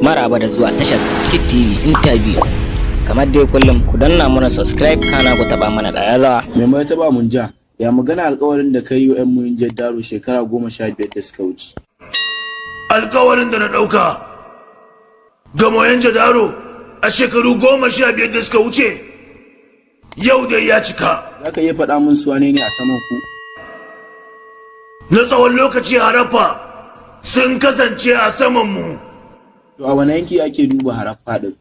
Maraba da zuwa tashar Skit TV Interview. Kamar dai kullum, ku danna mana subscribe, kana ku taba mana ƙararrawa. Mai martaba Munja, ya magana alkawarin da ka yi wa 'yan Munjar Daro shekara 15 da suka wuce? Alkawarin da na ɗauka ga Mohenjo Daro a shekaru 15 da suka wuce, yau dai ya cika. Za ka iya faɗa min su wane ne a saman ku? Na tsawon lokaci Harappa sun kasance a samanmu. To, a wane yanki ake duba Harappa ɗin?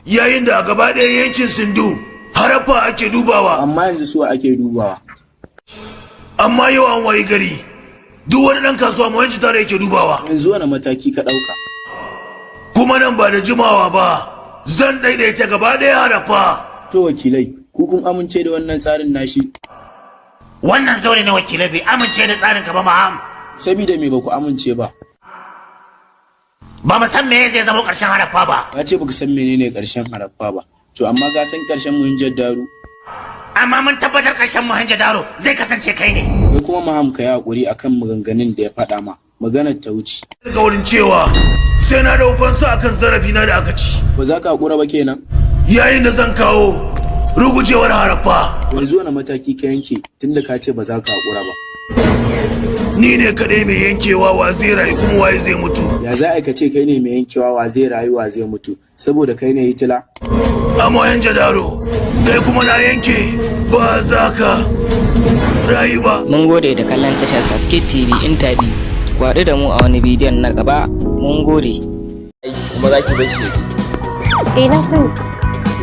Yayin da a gaba ɗayan yankin Sindu Harappa ake dubawa. Amma yanzu su ake dubawa? Amma yau an wayi gari duk wani ɗan kasuwa Mohenjo Daro yake dubawa. Yanzu wane mataki ka ɗauka? Kuma nan ba da jimawa ba zan daidaita gaba ɗaya Harappa. To wakilai, ku kun amince da wannan tsarin nashi? Wannan zaure na wakilai bai amince da tsarin ka ba, Maham. Sabida me ba ku amince ba? Ba mu san me zai zama ƙarshen Harappa ba. Ka ce baka san menene ƙarshen Harappa ba. To amma ka san ƙarshen Munjar Daru? Amma mun tabbatar ƙarshen Mohenjo Daro zai kasance kai ne. Kai kuma Maham, ka yi haƙuri akan maganganun da ya faɗa ma. Maganar ta wuce. Alkawarin cewa sai na ɗau fansa akan zarafina da aka ci. Ba za ka haƙura ba kenan? Yayin da zan kawo rugujewar Harappa. Yanzu wane mataki ka yanke, tunda ka ce ba za ka haƙura ba? Ni ne kaɗai mai yankewa wa zai rayu kuma waye zai mutu. Ya za a ka ce kai ne mai yankewa wa zai rayu wa zai mutu, saboda kai ne Hitler? A Mohenjo Daro, kai kuma na yanke ba za ka rayu ba. Mun gode da kallon tashar Saske TV Interview. Ku haɗu da mu a wani bidiyon na gaba. Mun gode. Kuma za ki bar shi ya je? Eh, na sani.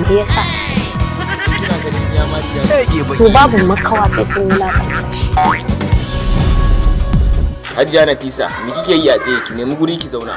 Me yasa? Kina ganin ya ma riga. To babu makawa sai sun wulaƙanta shi. Hajiya Nafisa, me kike yi a tsaye? Ki nemi guri ki zauna.